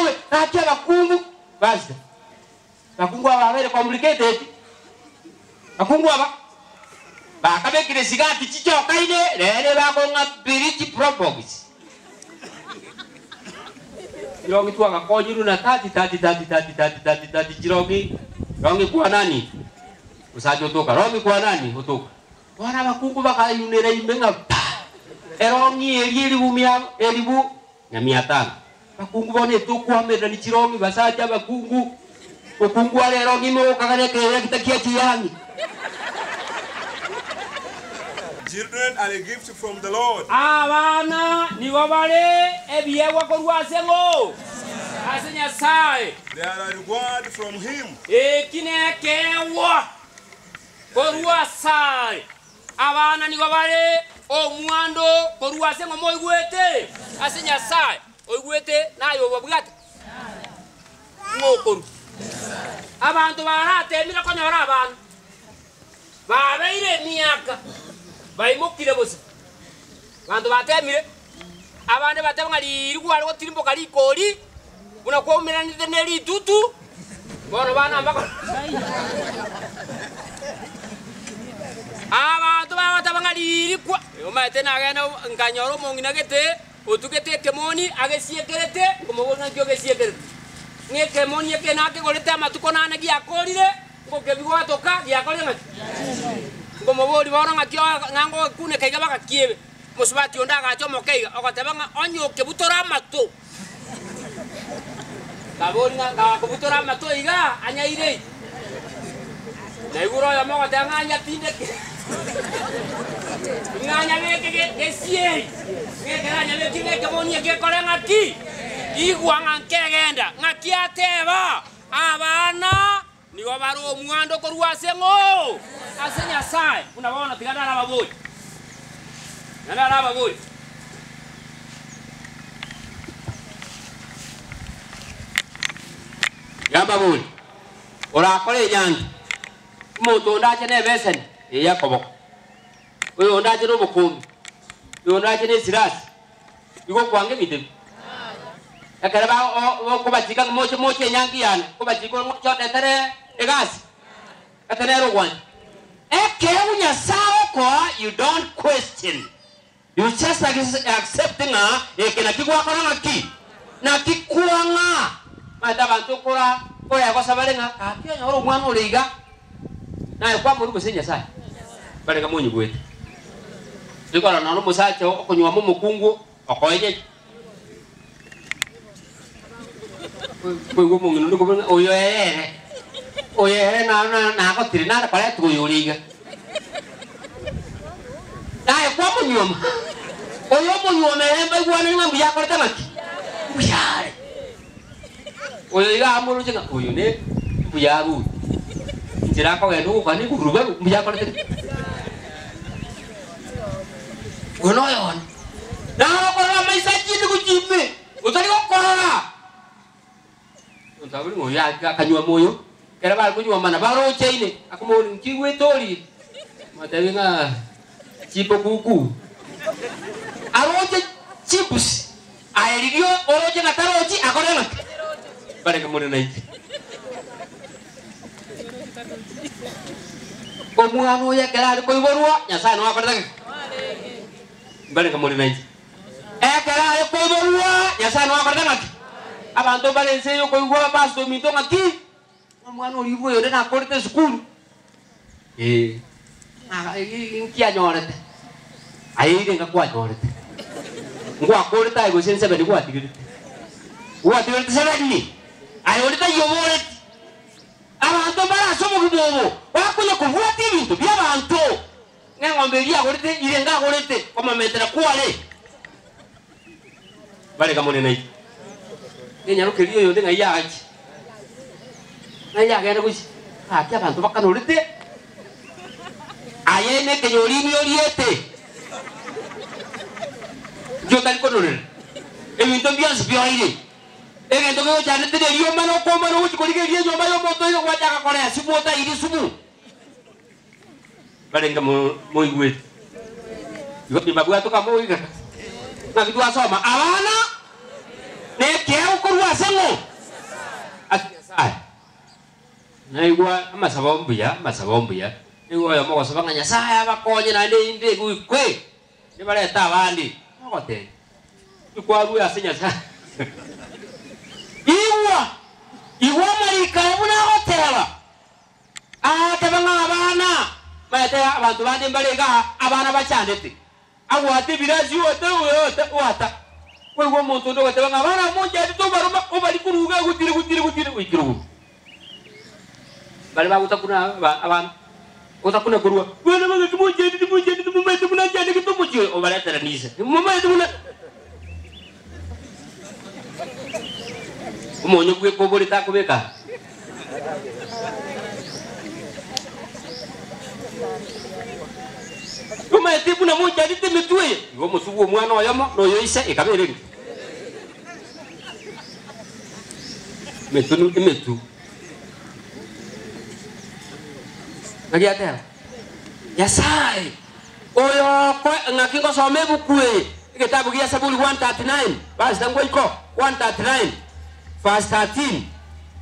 obobe, gaki abakungu Pastor, abakungu aba babeire complicated, abakungu aba bakabekire sigati chichokaine rero bakong'a biri chiprobox. Chirongi twagakonyirwe na tati tati tati tati tati tati tati chirongi rongi kwa nani osacha otoka rongi kwa nani otoka bono abakungu bakayunera ime ng'a pa erongi eria eribu mia eribu na mia tano abakungu bono etokwamererani chirongi basacha abakungu okungu are erongi ime ogokagana ekerero gitakia chiyangi. Children are a gift from the Lord. Abana nigo bare ebiegwa korwa ase ng'o? Ase Nyasae. They are a reward from Him. Eki nekeegwa korwa asare. Abana nigo bare omwando korwa ase ng'o moigwete? Ase Nyasae. Oigwete naye obabwate? Ng'o okorwa? Abanto baratemire konyora abana. Babeire emiaka baimokire bosa. Abanto bateemire, abande bateba ng'a riiri kware gotirimboka rikori, buna kwaumeranete ne ritutu, bono bana mbakore. Abanto bagoteba ng'a riiri kwa, omanyete nagenda nkanyora omong'ina gete otugete ekemoni agesiekerete, nkomoboria ng'a nki ogesiekerete? Ng'a ekemoni eke nakegorete amatuko nane giakorire. Ngokebi gwatoka giakorire ng'aki? Nkomoboria bono ng'aki ng'a ngogekuneka iga bagakiebe. Omosubati onde agacha omoke iga, ogoteba ng'a onye okebutora amato. Nkaboria ng'a gakobutora amato iga anyaire ii? Naigure oyomo ogoteba ng'a anyatindeke ng'a anyabeke gesieri, ng'a ekero anyabekire ng'a ekemoni eke gekore ng'aki? Igwa ng'a nkegenda, ng'aki ateba? Abana nigo bare omwando korwa ase ng'o? Ase Nyasae. Buna bono tiga narababorie, tiga narababorie. Tiga mbaborie, orakore enyangi, omonto onde ache nebeseni eye ekoboko, oyonde ache nobokombe, oyonde ache nesirasi, Igo okwanga ebinto ebi. Ekero okobachika ng'a moche moche enyangi yane, okobachika ore moche ondetere egasi, eke nere ogwancha. Ekeegwa Nyasae okoa you don't question, you just accept ng'a eke naki gwakora ng'aki? Naki kwang'a. Omanyete abanto okora koregosa bare ng'a gaki onyore omwana ore iga, naye kwamorua gose Nyasae? Barenge monyigwete. Rikorora nonya omosacha okonyuoma omokungu okoenyecha. Koigwa omong'ina onde okobora ng'a oyo ere ere, oyo ere na- na- nagotire nare koretwa oyo ore iga. Naye kwamonyuoma, oyo omonyuoma ere mbaigwane ng'a mbuya akorete ng'aki? Mbuya are. Oyo iga amoroche ng'a oyo ne mbuya are oyo. Inchera akogenda ogokwana igurubaru mbuya akorete ki? Oyo noyo one. Naro okorora amaiso a chindugu chime, otari gokorora. Omonto abori ng'a oyo akanyuoma oyo, ekero bare konyuomana barocheine, akomoboria nki oigwete orie? Amotebi ng'a chipo kuku. Aroche chipusi, aye riria oroche ng'a tarochi akore ng'aki? Barenge more nainche. Omwana oyo ekero are koiborwa, Nyasae nigo akorete ng'aki? Mbarenge more nainche. Ekero are koiborwa, Nyasae nigo akorete ng'aki? Abanto mbare ense eye okoigwa pastor ominto ng'aki? Omwana oria bwa oyonde nakorete esukuru, ee, nki anyorete? Aye ire enga kwanyorete. Ngwakorete aye gose nsebeni gwatigerete? Gwatigerete sebeni? Aye onde taiyo oboreti. Abanto mbare ase obogima obo bakonya kobwatia ebinto bi'abanto. Ng'a eng'ombe eria agorete ire enga agorete komomentera kware. Barega more naintwe. Nenyaroka eria oyonde ng'ai yagachia? Ng'ai yagenda gochia? Gaki abanto bakanorete. Aye nekenyori ime oriete. Inki otari konorera? Ebinto bionsi bioire. Egento kegochandete neriomana okoomana ogochia korigereria enyomba y'omonto oyo gwachaka korea sumu otairi sumu. Barenge moigwete. Igo nimbabwate okamoigeka. Naki twasoma abana nekeegwa korwa. ase ng'o? Ase Nyasae. Naigwa amasabo mbuya, amasabo mbuya. Nigo oyomo ogosaba ng'a Nyasae abakonye naende inde egwikwe, nibarete abande. Ogotebia, Tikwarue ase Nyasae. Igwa! Igwa amariko aya buna agoteba. Agateba ng'a abana, maete abanto bande mbare igaa, abana bachandete. Agwate ebirasi ote ote oata. Kwaigwa omonto onde ogoteba ng'a abana aba monchandete obaroma obari koruga gutiri gutiri gutiri goikera obobe. Baria bagotakuna abana, ogotakuna korwa, Bana bagaki monchandete monchandete momaete buna nchandegete omochie oyo, obaretera nise. Momaete buna Omonyo bweka obore takobeka aa. Momaete buna monchandete emetwe eye, igo omosubwa omwana oyomo na oyo ise ekaba ere engiya. Emetwe emetu. Naki ateba? Nyasae oyo ng'aki ngosoma ebuku eye, egetabu gia Saburi 139, pastor ngoiko 139 verse 13,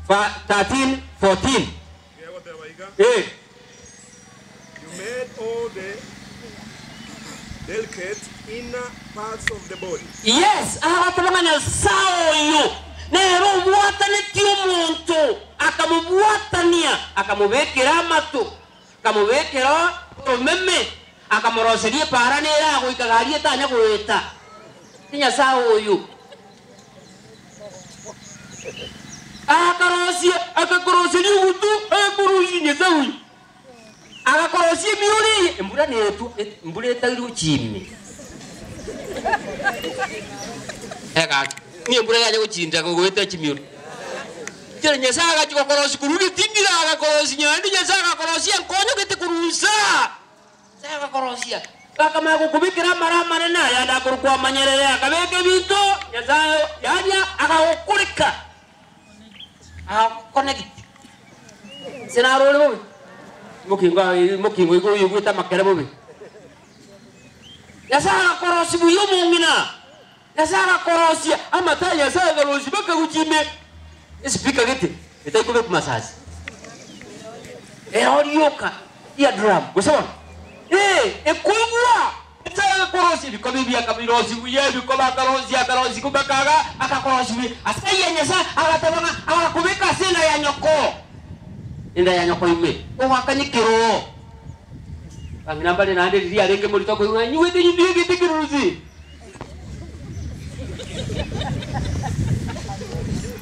13, 14. Gegoteba iga, Eh. You made all the delicate inner parts of the body. Yes, agateba ng'a Nyasae oyo nere obwatanetie omonto, akamobwatania, akamobekera amato, akamobekera oromeme, akamoroseria epaara nere agoika gari etanya goeta. Ti Nyasae oyo. Akarosia, agakoroseria ogotu, agakorosia Nyasae oyo. Agakorosia emioro eye, embura netwa, embura etari gochia ime. Egaki, ng'a embura yacha gochinda goeta chimioro. Ekero Nyasae agachia gokorosia korwa egetingiro agakorosia naende Nyasae agakorosia enkonyo gete korwa inse aa. Nyasae agakorosia, akamanya gokobekera amara amanene ayande akorokwa amanyerere, akabeka ebinto Nyasae yaani akagokoreka, akagokonekti. Inse naro ore bobe, mokingo mokingo igo oigwete amakere bobe. Nyasae agakorosia buya omong'ina, Nyasae agakorosia amato a Nyasae akarosia bakaguchia ime espeaker gete etaikobekwa masasi. Ero rioka eardrum gose bono ee ekoigwa Nyasae agakorosia ebikoba ebi akabirosia buya ebikoba akarosia akarosia mpaka iga akakorosia buya ase ayio Nyasae agateba ng'a agakobeka ase enda ya nyoko enda ya nyoko ime ogoakanye keroo. Bang'ina mbare naende riria arenge morito akoigwa ng'a nyigwete nyimbiegete ekerurusi.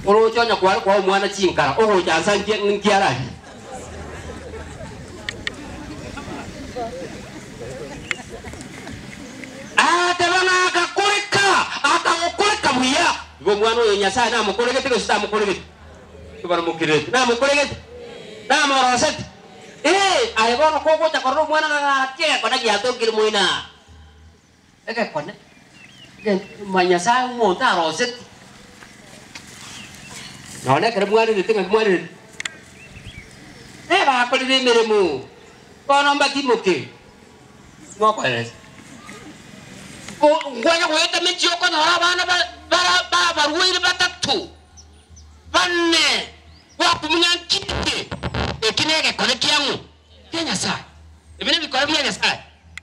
Oroche onye kware koa omwana chinkara, ogocha nsa nki ararie? Agateba ng'a agakoreka, akagokoreka buya. Igo omwana oyo Nyasae namokoregete gose tamokoregete? Tibaramokerereti. Namokoregete? Namoroseti? Ee, aye bono kogocha korora omwana ng'a gaki egekone giatokire moino aa. Egekone, ma Nyasae omonto aroseti. Nonya ekero mwarerete ng'aki mwarerete? Ebakorire emeremo, bono mbatimoke, mokoeresa. Nkwanya goeta mechie okonyora abana ba babarwaire batato, bane, gwakumia nki eke? Eki negekone kiang'o? Kia Nyasae. Ebi nebikora bia Nyasae.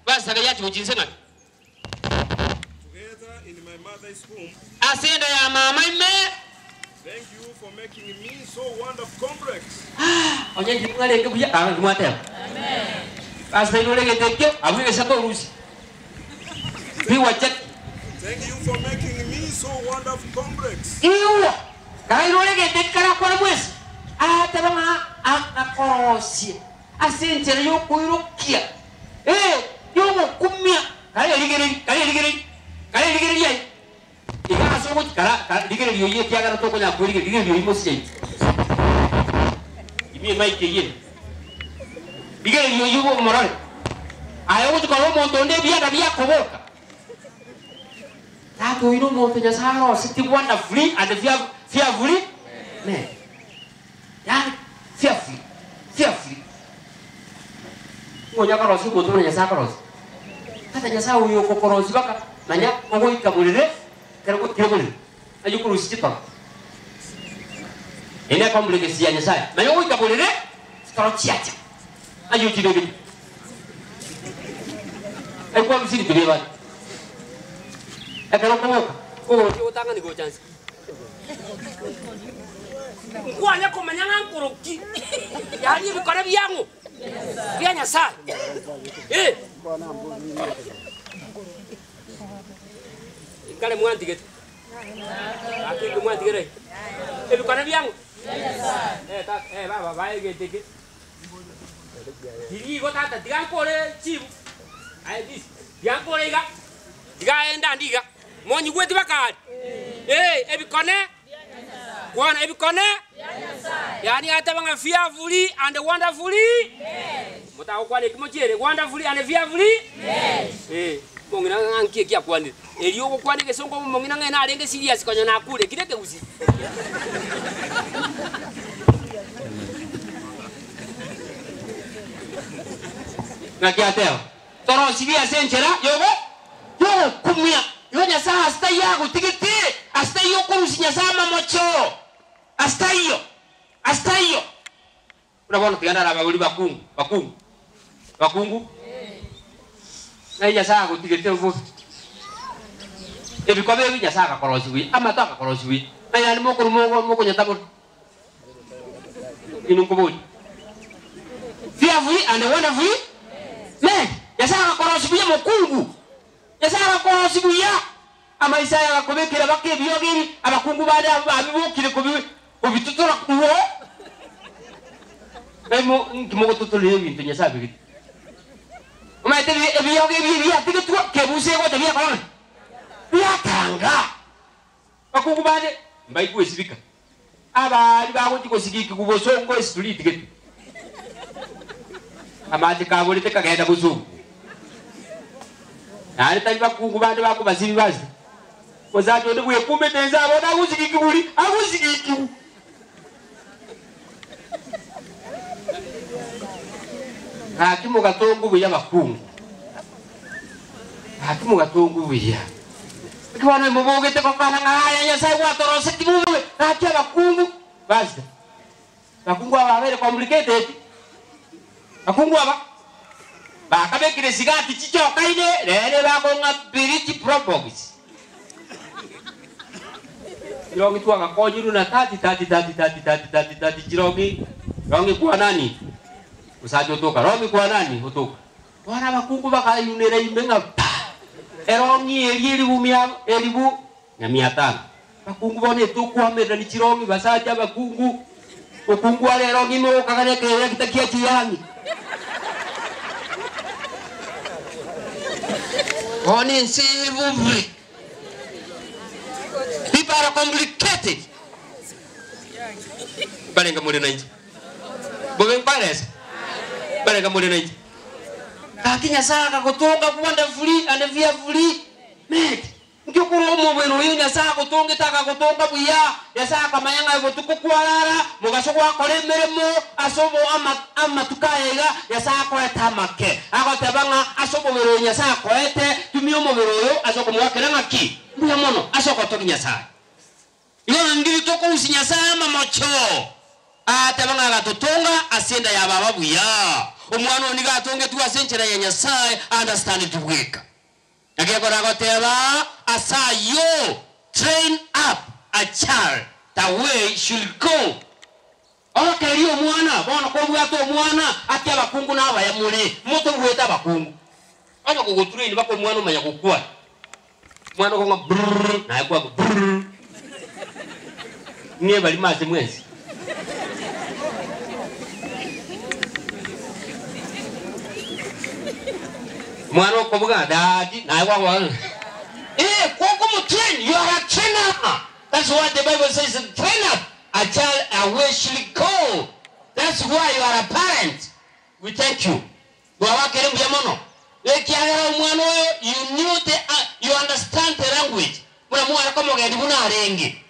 Basaga yachi gochia inse ng'aki? Together in my mother's womb. Ase enda ya mama ime. Thank you for making me so wonderful complex. Onye inche mwarenge buya, aa naki mwateba? Pastor inwe oregete ekio, abwo egesaku orusie. Pigwa cheki. Thank you for making me so wonderful complex. Igwa! Kara inwe oregete eki karakwane mwensi, agateba ng'a akakorosia ase enchera y'okoirokia, ee, y'ogokumia. Kara erigereria, kara erigereria, kara erigereria aye. Iga ase ogochi kara, kara, rigereria oyio ekiagera tokonyara kwerigereria, rigereria oyio mosinya inche. Imie emic eyio ere. Rigereria oyio omorore. Aye ogochi korora omonto onde ebianda biakoboka. Tata oyio nomonto Nyasae arosetie wonderfully and fearfully made. Yaani fearfully, fearfully. Ng'o onya korosia omonto buna Nyasae akorosia? Tata Nyasae oyo okokorosia baka manya ogoika borere ekero goikire borere, aye okorusia chitono. Eye nekomblegesi ya Nyasae. Naye ogoika borere, chitoro chiacha. Ayio chibegete. Aye kwarusia ebinto bi'abande. Ekero okoboka, ogorokia ogotang'ani gocha nse. Nkwanya komanya ng'a nkoroki, yaani ebikore biang'o bia Nyasae. Eh. Inkare mwantigete. Gaki inwe mwantigere aye. Ebikone biang'o? Eh, tata, eh, baba, bae egento eke. Riria igo tata, tiga nkore chibu. Aye this, tiga nkore iga, tiga aende ande iga. Monyigweti bakari? Eh, ebikone, kwana ebikone, yaani ateba ng'a fearfully and wonderfully, motagokwana eki mochiere, wonderfully and fearfully, eh. Omong'ina ng'a nki eki akwanire? Erio ogokwana egesongo omong'ina ng'a narenge serious konya nakure, eki nekegusii. Naki ateba, Torosirie ase enchera yogo yogokumia. Igo Nyasae ase taiyo agotigete, ase taiyo okorusia Nyasae amamocho, ase taiyo, ase taiyo. Buna bono tiga ndarababorie bakungu, bakungu, bakungu, ng'ai Nyasae agotigete bobe? Ebikoba ebi Nyasae agakorosia buya, amato agakorosia buya, ng'ai naende mokorwa mogo mokonyatabora? Inwe nkoboria. Fearfully and wonderfully made. Nyasae agakorosia buya mokungu, Nyasae agakorosia buya. Amaiso aye agakobekera baka ebiogo ebi, abakungu bande abwo babibokire kobitutora korwa oo. Naimo inki mogototorera ebinto Nyasae abegete? Omanyete ebiogo ebi ebiatigetwe, kebusa egocha biakora ng'a biatanga. Abakungu bande mbaigwesibika, abaria bagochia gosigikigwa bosongo esituri itigete. Amache kaborete kagenda bosongo. Naende tari bakungu bande bakobasibi base. Omosacha onde bwekumbete ense abwo nagosigikigwa ri, agosigikigwa. Gaki mogatongwa buya abakungu, gaki mogatongwa buya. Naki bono imobogete gokana ng'a aya Nyasae gwatorosetie bobe, gaki abakungu basi. Abakungu aba babeire complicated, abakungu aba bakabekire sigati chichokaine rero ebakong'a biri chiprobox. Chirongi twagakonyirwe na tati tati tati tati tati tati tati chirongi rongi kwa nani omosacha otoka rongi kwa nani otoka bono abakungu bakayunera ime ng'a pa erongi eria eribu mia eribu na mia tano abakungu bono etokoamererani chirongi basacha abakungu okungu are erongi ime ogokagana ekererekita kia chiyangi bono ense ebobe. People are complicated. Barenge more nainche. Bobe nkwaresa. Barenge more nainche. Gaki Nyasaye akagotonga wonderfully and fearfully made. Nki okorwa omobere oyo Nyasaye agotongete akagotonga buya. Nyasaye akamanya ng'a botuko kwarara, mogaso gwakora emeremo ase obo ama amatuko aya iga, Nyasaye akoete amake. Agoteba ng'a ase omobere oyo Nyasaye akoete, tumia omobere oyo ase okomoakera ng'aki? Mbuya mono ase ogotogia Nyasaye. Igo ng'angiri tokousia Nyasaye amamocho. Agateba ng'a agatotonga ase enda ya baba buya. Omwana oyo nigo atongetwe ase enchera ya Nyasaye, understand bweka. Naki ekero agoteba ase ayio, Train up a child the way should go. Orokereria omwana, bono kobwate omwana, ake abakungu na abaya more, motobuete abakungu. Onye kogotrain baka omwana omanya gokwana, omwana okong'a brrr naye kwagwa brrr. Ng'e barimo ase mwensi. Omwana okobuga daddy naye gwagwa eh kokomotrain you are a trainer that's what the bible says train up a child a way should go that's why you are a parent we thank you Twabakire mbuya mono, ekiagera omwana oyo you knew the you understand the language, buna mware komogendi buna arenge.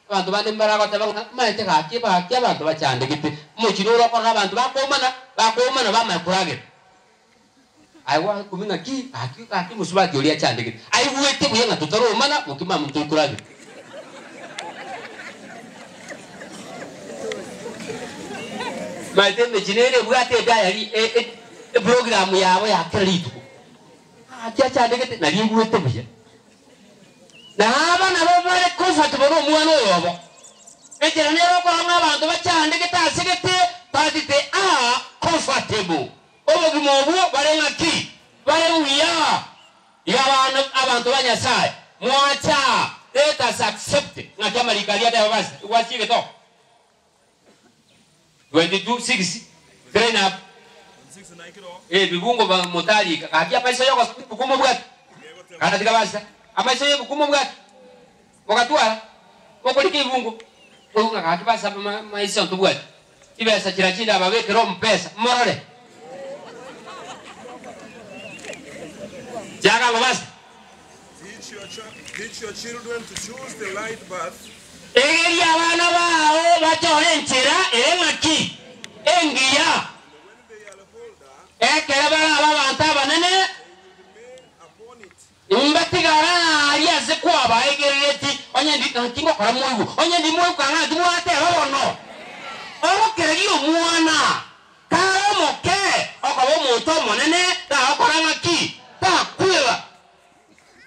Abanto bande mbaragoteba ng'a maete gaki gaki abanto bachandegete, omochie noro okorora abanto bakoomana, bakoomana bamanya koragera. Aye gwakumia ng'aki gaki gaki omosubati oria achandegete, aigwete buya ng'a totaromana mokima amo ntori koragera. Maete emechie nere ebwate ediary e e eprogram yabo ya kera rituko. Gaki achandegete nari aigwete buya. Na aba nabo bare comfortable na omwana oyo obo. Enchera nere okora ng'a abanto bachandegete ase gete but they are comfortable. Obogima obwo bare ng'aki? Bare buya. Iga abana abanto ba Nyasae, mwacha, let us accept ng'aki amariko aria ateba basi, gwachia egetoka. 22 6 Train up ebibungo motarika gaki amaiso y'ogosoma ebuku mobwate kana tiga basa amaiso y'ebuku mobwate mogatwara mokorika ebibungo moigwe ng'a gaki basa maiso ntobwati chibesa chiria chinde ababekere omupesa morore chiaga ng'o basa. Teach your, teach your children to choose the right path. Egeria abana bao bachore enchera ere ng'aki engiya, ekero barabe abanto abanene, imbatigare aaria ase kwabaegerereti. Onye ndi naki ngokora moigwe, onye ndi moigwe kang'a naki mwateba bono. Orokereria omwana kare omoke, okoba omonto omonene, tagokora ng'aki? Takweba.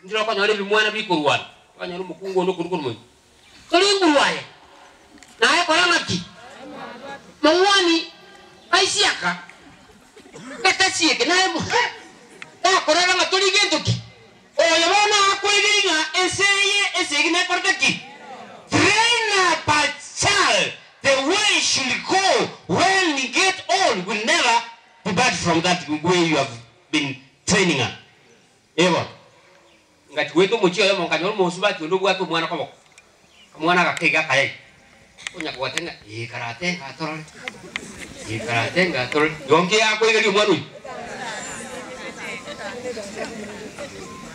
Inchera okonyora ebimwana bikorwana, okonyora omokungu onde okorwa korwa moino. Tori nguru aye, naye kora ng'aki? Mong'wani aisiaka, gekasi eke naye mo takorora ng'a tori gento ki? Oyo bono akoegeria ng'a ense eye esegi nekorete ki? Train up a child the way he should go, when he get old will never depart from that way you have been training her. Ee bono, ngachia goeta omochie oyomo, nkanyora omosubati onde obwate omwana koboko, omwana agakeiga akayai, onya kogotebia ng'a ee karate ngatorore, ee karate ngatorore, igo nki yakoigeria omwana oyio?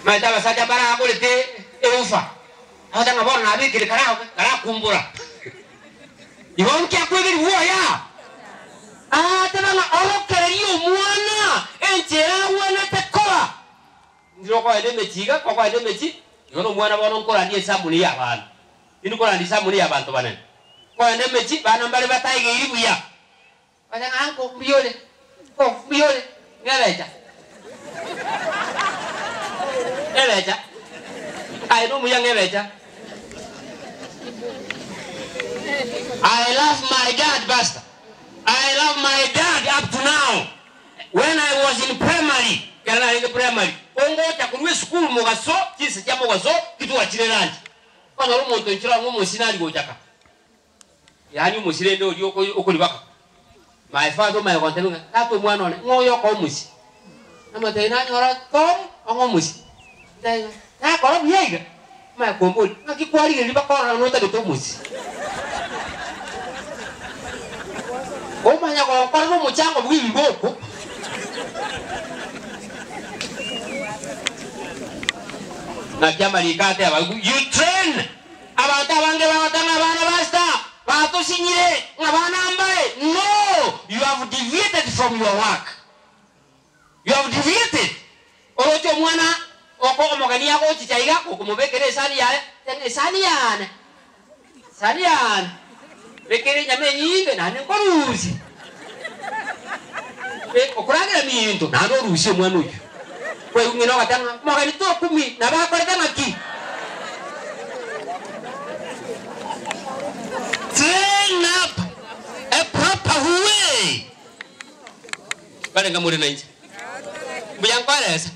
Omanyete abasacha mbaragorete eufa, agoteba ng'a bono nabekire kara karakumbura, igo nki akoigeria bwoya? Agateba ng'a orokererie omwana enchera agwenerete koba. Intwe okoenda emechie iga, okoenda emechie, igo nomwana bono nkorandia esamuni y'abana. Tindi korandia esamuni y'abanto banene. Nkoenda emechie, bana mbare bataigeiri buya. Bacha ng'a uncle mbuya ore, uncle mbuya ore, ng'ebecha. Ng'ebecha. Aye nomuya ng'ebecha. I love my dad pastor. I love my dad up to now. When I was in primary, ekero narenge primary, ongocha korwa esukuru mogaso, chinsa chia mogaso, titwachire lunch. Okonyora omonto inchera ng'a omosina ari gocha ka. Yaani omosirende oria okoribaka. My father omanye gontebia ng'a tata omwana one ng'a oyo okoa omosie. Namotebia nanyora Tom ong'e omosie. Ntebia ng'a nakora buya iga? Omanye komboria ng'aki kwarigereria mpaka orore notagete omosie. Omanya gonkorera omochango bwa ebiboko. Naki amariko ateba, you train Abanto abange bagoteba ng'a abana ba star batosinyire, ng'a bana mbare, no, you have deviated from your work. You have deviated. Oroche omwana oko omogeni agochicha iga gokomobekera esani yaye, teba ng'a esani yane, esani yane, bekera enyama enyinge naende nkorusia. Okoragera minto naende orusie omwana oyio. Kwaigwa ng'ina ogateba ng'a mogeni tokumi nabo akorete ng'aki? Train up a proper way. Barenge more nainche? Mbuya nkoeresa?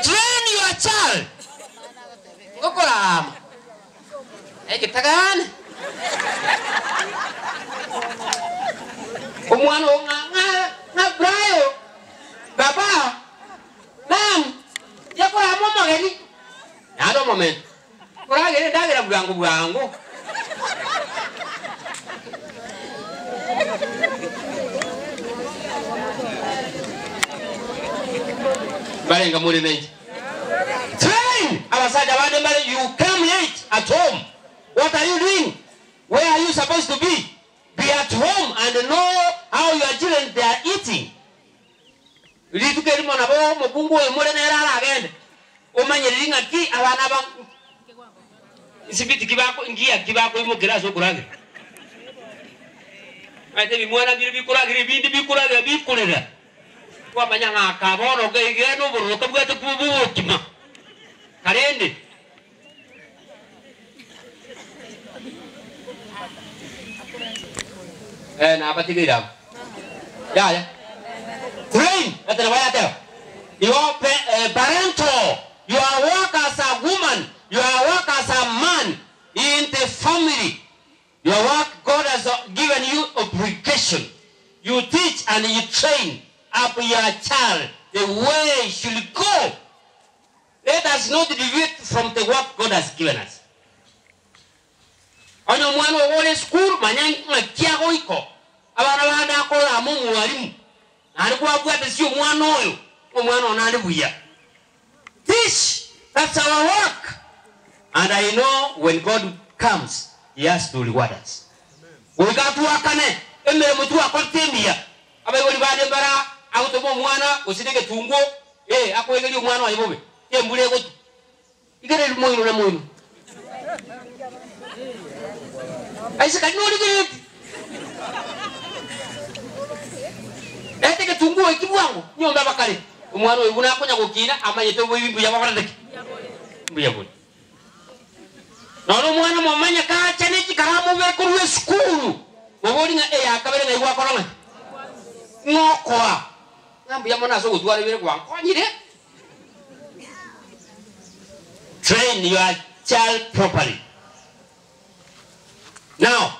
Train your child. Ngokorama. Egetagane. Omwana oo ng'a ng'a ng'a Brayo, baba, mam, yakorama omogeni. Naende omomento, koragera endagera bwango bwango. Mbarenga more nainche? Train abasacha bande mbare you came late at home what are you doing where are you supposed to be be at home and know how your children they are eating rituko erimo nabo omokungu oyo more nere aragende omanyereri ng'aki abana aba nsibiti ki bako ngiya ki bakoimokera ase okoragera. Omanyete ebimwana mbire bikoragera ebinde bikoragera bikorera, kwamanya ng'a aka bono iga nobororo kabwate bw'obokima. Karende. Eh, nabatigeire abwo. Yaya. Train, ete nabo yateba. Your pa eh, parental, your work as a woman, your work as a man in the family, your work God has given you obligation. You teach and you train up your child the way he should go. Let us not deviate from the work God has given us. Onye omwana ogo ore esukuru, manya ng'aki agoika. Abana bande akorama omwalimu, naende kwabwate omwana oyo, omwana one are buya. Teach, that's our work. And I know when God comes, he has to reward us. Goika twakane, emeremo twakorete emiya. Abaibori bande mbara agotoma omwana gose na egetunguo, eh, akoegeria omwana oye bobe, embura egotwa. Igereri moino na moino. Aise kari norigerereti. Reta egetunguo eki bwango, nyomba abakare. Omwana oyo buna akonya gokina, amanyete oboibi mbuya bokorete ki? Mbuya bore. Nonya omwana momanye kacha ne chikaramu obe korwa esukuru, mobori ng'a eyakabere ng'ai gwakora ng'aki? Ng'okoa. Ng'a mbuya mono ase ogotwara ebere gwankonyire. Train your child properly. Now,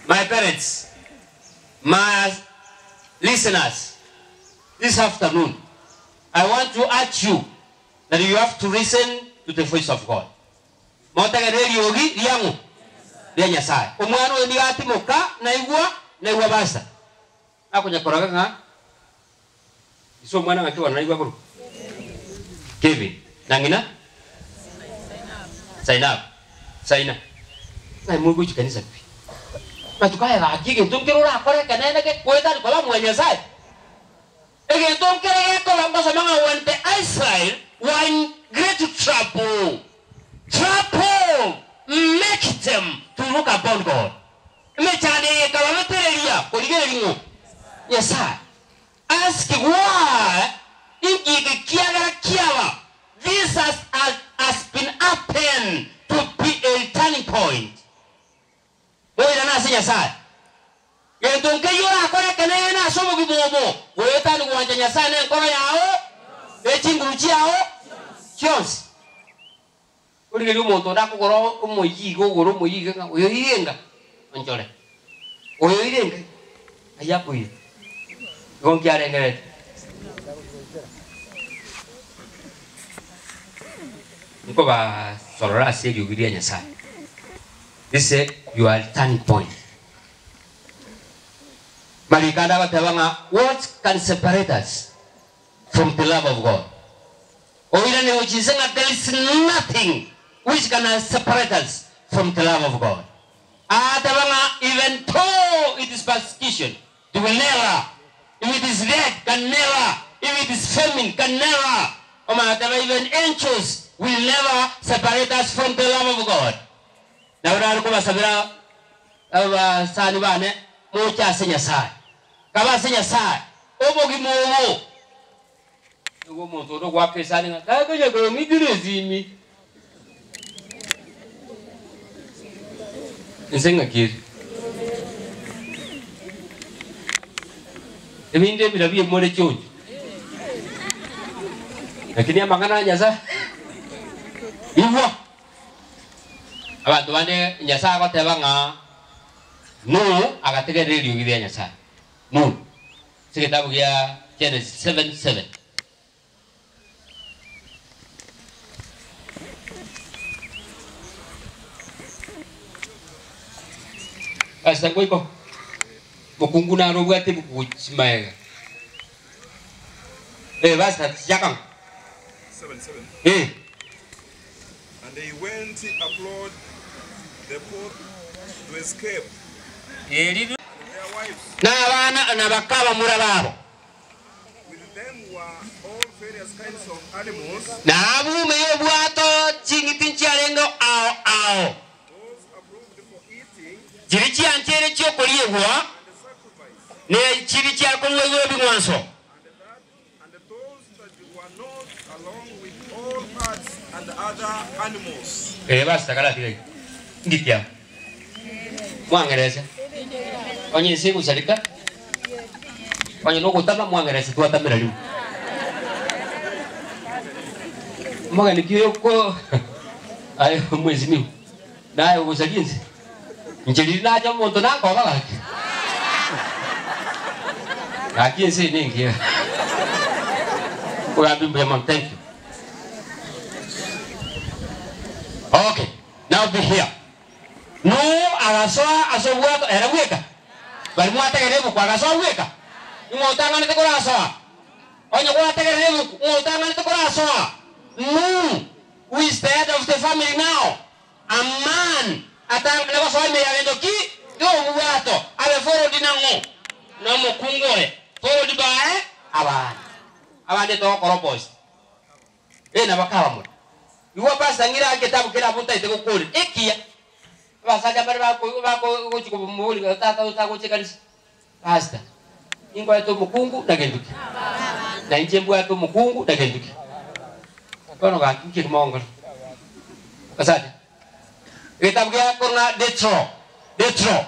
my parents, my listeners, this afternoon, I want to urge you that you have to listen to the voice of God. Motegerere eriogi riang'o? Ria Nyasae. Omwana oyo nigo atimoka, naigwa, naigwa basa. Akonya koraga ng'a ise omwana ng'aki bono naigwa korwa? Kevin. Na ng'ina? Zainab. Zaina. Ng'ai mogochia kanisa pi? Matuko aya gaki egento nkere orakore ekenene ge, goetani koba mwa Nyasae. Egento nkere gekoba ngosoma ng'a when the Israel were in great trouble, trouble make them to look upon God. Emechando eye ekababetereria korigereria ng'o? Nyasae. Ask why, inki eke kiagera kiaba, this has, has been happen to be a turning point. Moirane ase Nyasae. Gento nkeyio orakore ekeneene ase obogima obo, goetania gwancha Nyasae nenkoro yao, ne chinguru chiao chionsi. Origererie omonto onde akogora omoyio iga ogore omoyio iga ng'a oyo irenga onchore, oyo irenga ayio akoira. Igo nkiarengerete. Nkobasorora ase eriogi ria Nyasae. This is your turning point. Mariko ande agoteba ng'a what can separate us from the love of God? Oirane gochia inse ng'a there is nothing which can separate us from the love of God. Agateba ng'a even though it is persecution, it will never, if it is death, can never, if it is famine, can never. Omanye even angels will never separate us from the love of God. Nabo nare kobasabera abasani bane moche ase Nyasae. Kabe ase Nyasae obogima obo. Nigo omonto onde ogoaka esani ng'a takonya kong'itera esimi. Ense ng'aki ere? Ebinto ebira bi'emore chionsi. Lakini amang'ana a Nyasae igwa. Abanto bande Nyasae agoteba ng'a Nuhu agategerera eriogi ria Nyasae. Nuhu. Ase egetabu gia Genesis 7:7. Ase ngoiko mokungu naro obwate ebuku gochia magega. Eh, basta chaka ng'o? 7 7. Eh. And they went abroad the poor to escape Eri and their wives. na abana na bakabamura babo. With them were all various kinds of animals, Na abume obwato ching'iti nchiarenge ao ao. those approved for eating, Chiri chianchere chiokoriegwa and Ne chibi chiakorua igoro ebing'wanso. And those that were not, along with all parts and other animals. Ee, basi takaratiga iga. Ngiki amo. Mwang'erese. Onye ense egosareka, onye nogotama mwang'erese twatamera rimo. Omogeni ki oyo ko aye omwesimigwa, naye ogosaria ense? Inche riria nacha omonto nakoba gaki. Gaki ense eye nengiya. Ogambi mbuya mono, thank you. Okay, now be here. Nuhu agasoa ase obwato ere bweka. Baria mwategerera ebuku agasoa bweka. Ing'o otang'anete korasoa? Onye gwategerera ebuku, ng'o otang'anete korasoa? Nuhu, who is the head of the family now. A man atang'ane gosoa ime ya gento ki? Y'obwato, abe forodi nang'o? Nomokungu oye, forodi bae abana. Abande togokora obosi. Ee nabo akabamura. Igo pastor ng'ire ake getabu kere abwo ntaete gokorera. Ekiya. Abasacha mbare bako bako gochi komoboria tata otagocha ekanisa. Pastor, ninkoete omokungu na gento ki? Na inche mbwate omokungu na gento ki? Bono gaki nki ekemo Abasacha, egetabu gia korwa Detro, Detro,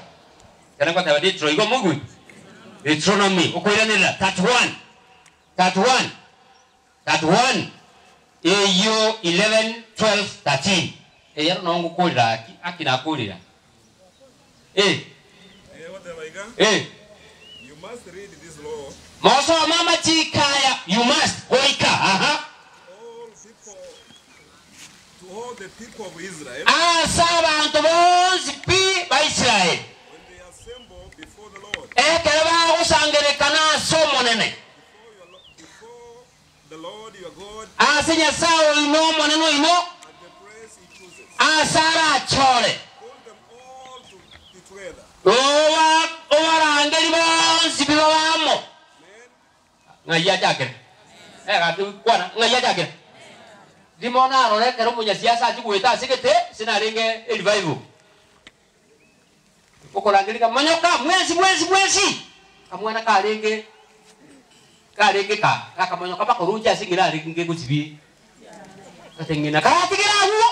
ekero ngoteba Detro igo moigwete? Deuteronomy, okoiranerera, 31, 31, 31, eyio 11, 12, 13. Eyero noo ngokorera aki, aki nakorera. Eh. Eh, goteba iga, Eh. You must read this law Mosome amachiko aya, you must, goika, aha. all people to all the people of Israel Ase abanto bonsi pi ba Israeli. when they assemble before the Lord, Ekero bagosangererekana ase Omonene. before your, Lo- before the Lord your God Ase Nyasae oino Omonene oino, at the place he chooses. aase arachore. Call them all to be together. Oba obarangeri bonsi pi babe amo. Men, Ng'ai achakire? Eh, gaki kwana, ng'ai achakire? Rimo narora ekero omonyasiasa achia goeta ase egete, ase narenge erevival. Okorangeria ng'a monyoka mwensi mwensi mwensi! Kamwana karenge karenge ka gakamonyoka mpaka oroche ase eng'ina arenge gosibia ase eng'ina karatigere agwo.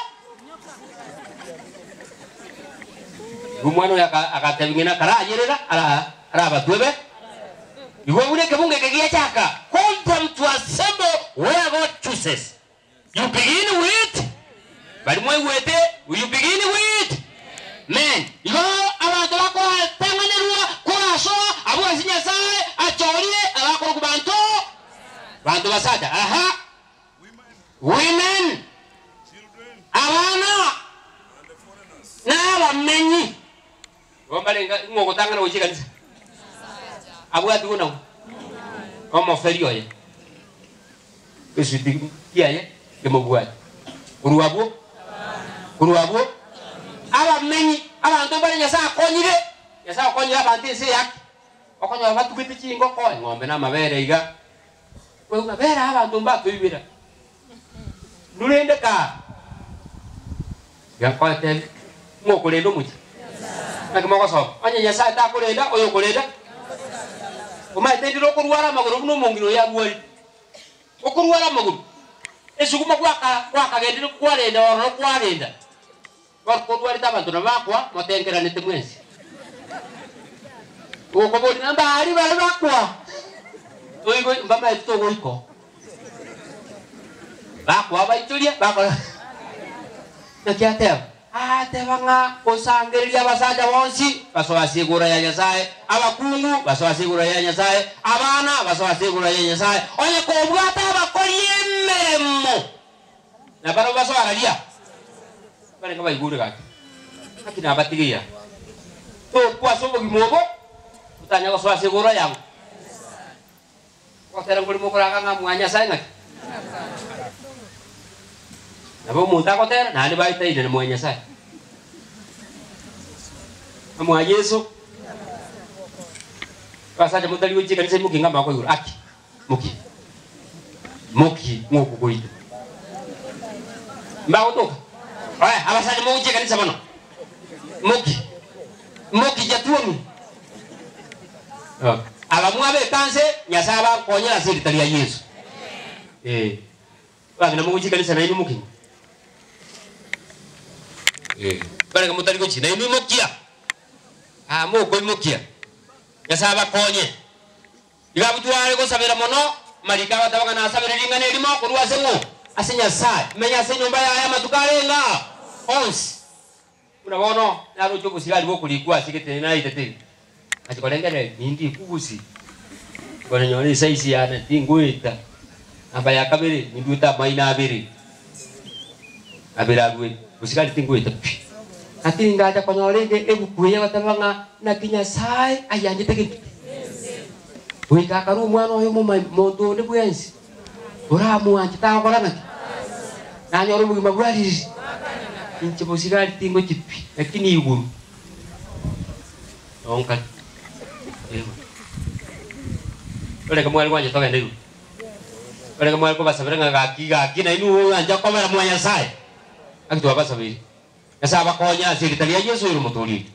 Igo omwana oyo aka agatebia ng'ina karayerera ara arabatwebe. Igo buna ekebungo eke giachaka, call them to assemble where God chooses. You begin with, baria mwaigwete, you begin with men. Igo abanto bakoratang'anerwa korasoa abwo ase Nyasae achorire abakorokwa banto, banto basacha. Aha. Women, children, abana, and the foreigners. na abamenyi. Igo mbarenge ng'o ogotang'ana gochia ekanisa? Abwati buna ng'o? Omoferi oye. Esuti kiaye kemobwate. Korwa abwo, korwa abwo, abamenyi, abanto mbare Nyasae akonyire, Nyasae okonyire abanto ense eyake, okonyora batugete chingoko, eng'ombe na amabere iga, koigwa ng'a bera abanto mbatoibera. Rende kaa, tiga nkoetebie, ng'a okorenda omochie. Naki mogosoma? Onye Nyasae takorenda, oyo okorenda, omanyete ndire okorwara amagoro buna omong'ina oyo arwarire. Okorwara amagoro, esuguma gwaka gwakagendire kwarenda ororo kwarenda, bono korwarete abanto nabo bakoa, motengeranete mwensi. Okoboria ng'a mbaria baria bakoa, toigwe mbamaeti togoika oo. Bakoa baitoria, bakora naki ateba? Ateba ng'a osangererie abasacha bonsi basoe ase egora ya Nyasae, abakungu basoe ase egora ya Nyasae, abana basoe ase egora ya Nyasae, onye kobwate abakori emeremo, na barabwo basoe araria, barenge baigure gaki, naki nabatigeire aa. Tokwa ase obogima obo, totanya gosoa ase egora ya ng'o? Ogotera nkorimo okoraga ng'a mwa Nyasae ng'aki? Nabo omonto agotera naende baetaine na mwa Nyasae. Na mwa Yeso. Abasacha motari gochia ekanisa imoki ng'a amaboko igoro aki moki moki ng'oku koito. Mbagotoka? Oe abasacha mogochia ekanisa bono moki moki jatuomi. Aba mwabeka nse, Nyasae abakonyere ase erita ria Yeso. Eh. Abang'ina mogochia ekanisa nainwe mokinyi. Eh. Barenge motari gochia nainwe imokia. Ah mokoimokia. Nyasae abakonye. Iga abwo tware gosabera mono, amariko agataba ng'a nasabere ring'ana erimo korwa ase ng'o? Ase Nyasae. Menye ase enyomba yaye amatuko arenge aa onsi. Buna bono naroche obosigari bokorikwa ase gete naitete iga, ngachia korengereria, nindikwe gose? Nkonyora esaisi yane tingoeta, namba ya kabere ninduete amaino abere, abere arwe, bosigari tingoeta pi. Lakini ngacha konyora ege ebuku eye egoteba ng'a naki Nyasae ayanchete gento ki? Goika akarua omwana oye omomai monto onde bwensi oramwanche tagokora naki? Nanyore obogima bwa ririri. Inche bosigari tingochi pi, lakini igoro nonkare. Eeh. Orenge mware gwancha togende igoro? Orenge mware kobasabera ng'a gaki gaki nainwe mwancha kobera mwa Nyasaye? Gaki twabasabeire. Nyasae abakonye ase erita ria Yeso ere omotoori oito.